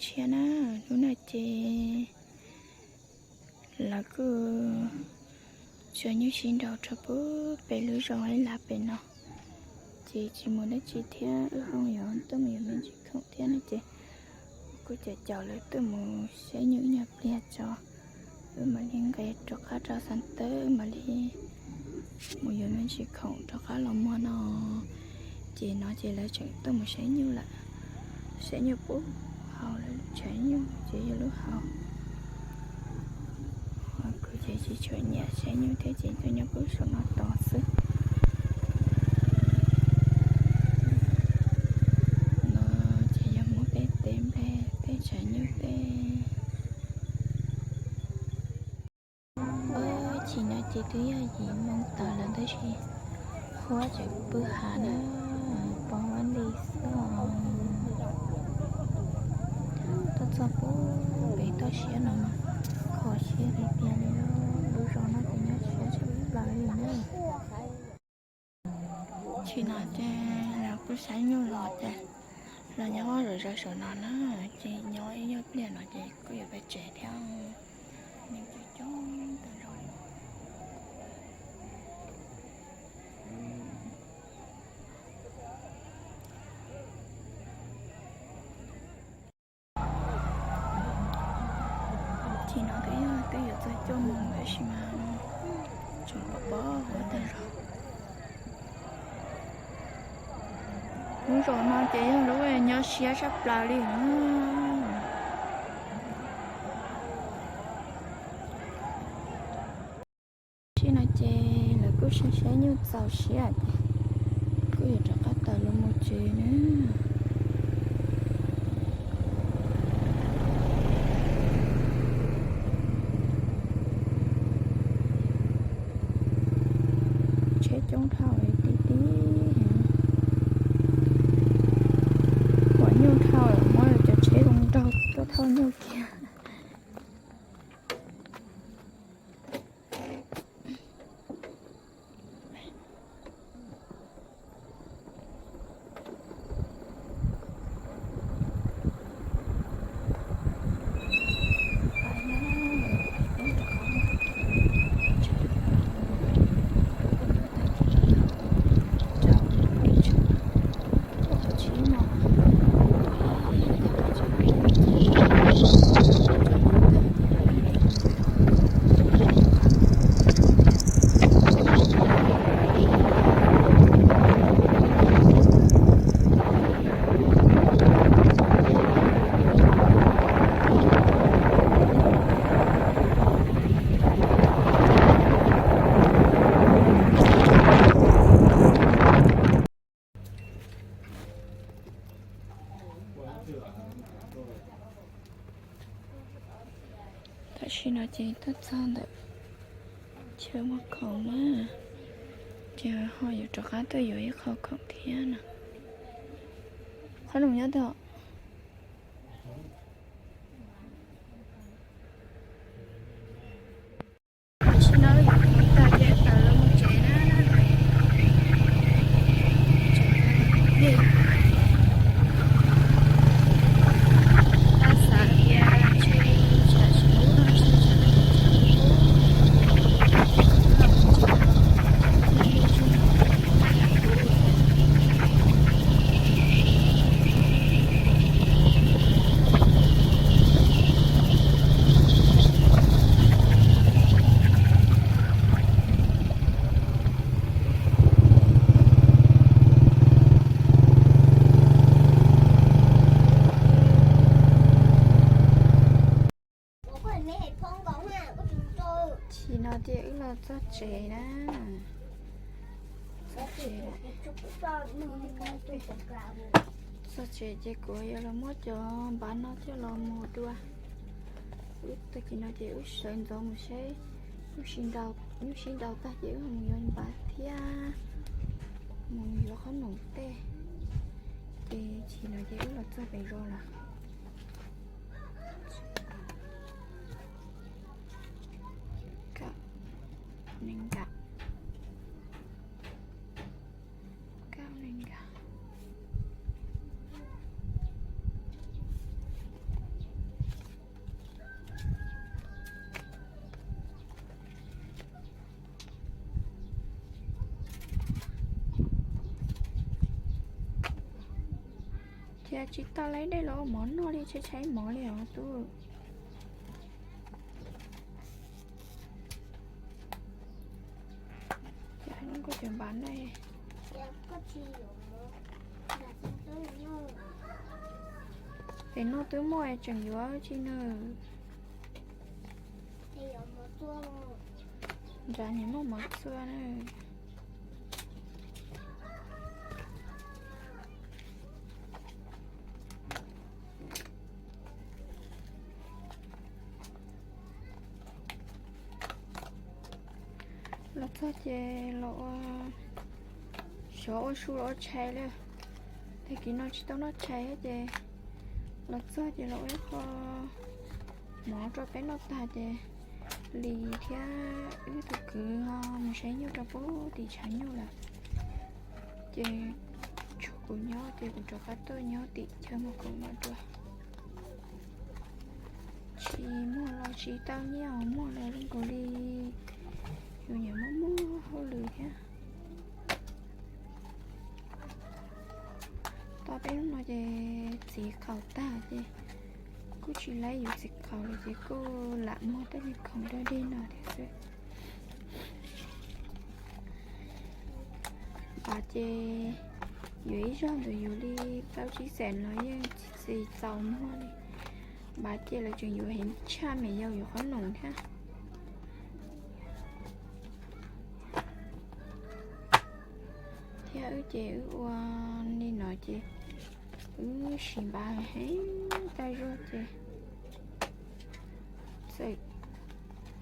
Tshiab na, hnub no ces lawv kuj tso nyuj sib nraus rau puag pem lub zos ib lab pem no, ces tsis muaj dab tsi thiab, wb ho yuav tuaj mus yuav me ntsis khoom thiab no ces kuj caum caum lawv tuaj mus saib nyuj ib nyuag pliag tso, wb mam li nqis rov qab rau xav tawb mam li mus yuav me ntsis khoom rov qab los muag no. Ces no ces lawv tseem tuaj mus saib nyuj lawm, saib nyuj puag hauv lawv lub tshav nyuj ces yog lub hauv. Kuv ces tsis tshua nyiam saib nyuj thiab ces tuaj nyob puag saum no tos xwb. No ces yog Hmoob tej teb nplej tej tshav nyuj tej. Chim no ces twb yog yim moo tawm lawm tab sis huab tseem pw hav na, pos huab nti xwb os. Tuaj txog puag pem toj siab no mas kho siab tiag tiag li, lub zos no ces nyob siab tshaj plaws li na. Tsis no ces los kuj saib nyuj los ces los nyob zom zaws saum no na, ces nyob ib nyuag pliag no ces kuj yuav pem tsev thiab. Neeg coob coob tas zog li. Tsis no twb yog twb yuav txog cuaj moos tab sis mas tseem pos pos huab tag zog. Lub zos no ces yog lub nyob siab tshaj plaws li. Tsis no ces lawv kuj saib saib nyuj txaus siab ces kuj yuav rov qab tawm los mus tsev na. Tsheb coob dhau ti ti, huam nyuj dhau lawm muab cov tsheb zoo nraug tuaj thauj nyuj kiag. Tam sim no ces tuaj txog ntawm chaw muag khoom na, ces ho yuav rov qab tuaj yuav ib qho khoom thiab no. Qhov no nyob twg? Tam sim no tag ces tawm los mus tsev na. Tsis no ces wb los txog tsev na. Txog tsev, txog tsev ces kuv yuav los muab cov npav no coj los mus dua. Wb tag kis no ces wb sawv ntxov mus saib nyuj sib nraus, nyuj sib nraus tag ces wb mus yuav npav thiab mus yuav qhob noom tej. Ces tsis no ces wb los txog pem zos lawm. Kaum nees nkaum, kaum nees nkaum. Cas tsis tau lawv dej los ua mov noj li, tshaib tshaib mov li os tub. Ces kuj cov npav no, pem no twb muaj tseem yuav tsi nws. Nrad nim muaj mov txua na. Los txog ces los ua, xyov ua su los ua tshais li. Tag kis no tsis tau noj tshais thiab ces los txog ces los ua ib qho mov rau peb noj tag ces Lis thiab wb tus kwv ho mus saib nyuj rau pem tim tshav nyuj lawm. Ces tshuav kuv nyob ces kuv rov qab tuaj nyob tim chaw muag khoom no dua. Tsis muag los tsis tau nyiaj, muag los zoo nkaus li yus nyiam muaj muaj hauj lwm thiab. Tau peb hnub no ces txiv qhaus tag ces kuj tsis laib yus txiv qhaus li ces kuj lam muag tej me khoom dog dig no thiab xwb. Npav ces yuav ib zaug ntawm yus li plaub tsib xees los yeej tsis txaus muag li. Npav ces lawv tseem yuav heev tshaj me yau yuav qhob noom thiab. Thiab wb ces wb ua li no ces wb siv npav heev tag zog ces txawm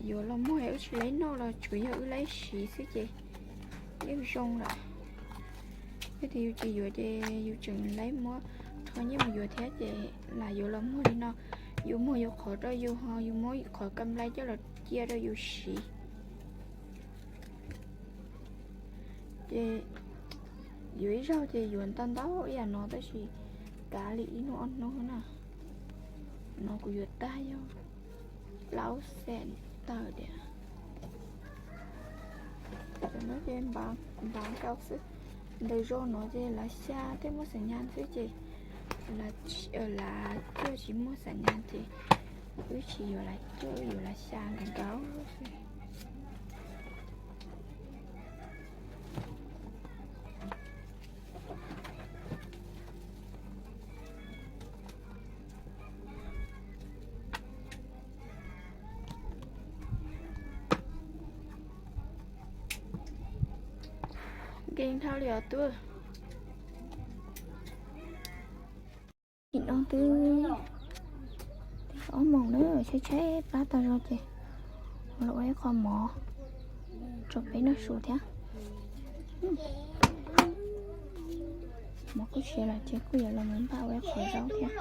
yuav los muag wb tsis laib noj los tsuas yog wb laib siv xwb ces yeej zoo lawm. Yog tias yus tsis yuav ces yus tseem laib muab rho nyiaj mus yuav thiab ces lam yuav los muag li no, yus muag yus qhov rau yus ho yus muab qhov kam nplai coj los cia rau yus siv. Ces yuav ib zaug ces yuav ntau ntau ib yam no tab sis kav li ib hnub ob hnub na. No kuv yuav tag yog plaub xees tawm tiag. Tam no ces npav nkaus xwb. Ntawm zos no ces lav xya thiaj muaj xam nyas xwb ces lav cuaj tsis muaj xam nyas ces wb tsis yuav lav cuaj, wb yuav lav xya nkaus nkaus xwb. Nkees dhau li os tub. Nim no twb ob moos na, tshaib tshaib plab tag zog ces los ua ib qho mov rau peb noj su thiab. Mov kuj siav lawm ces kuj yuav los mus npaj ua ib qho zaub thiab.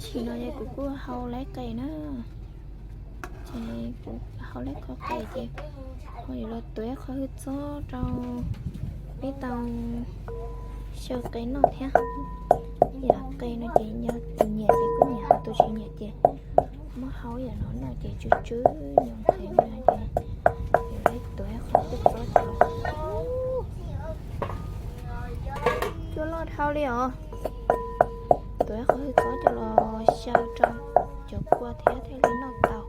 Chim no ces kuv kuj hau laib qe na, ces kuv hau laib qho qe ces ho yuav los tuav ib qho hwj txob rau peb tau xyaw qe noj thiab. Yam qe no ces yog tus nyiam ces kuj nyiam, tus tsis nyiam ces muab hau ib yam no noj ces tsw tsw nyoos heev no ces yuav tuav ib qho hwj txob coj los. Cua loj dhau li os. Tuav ib qho hwj txob coj los xyaw rau cov kua thiab thiaj li noj tau.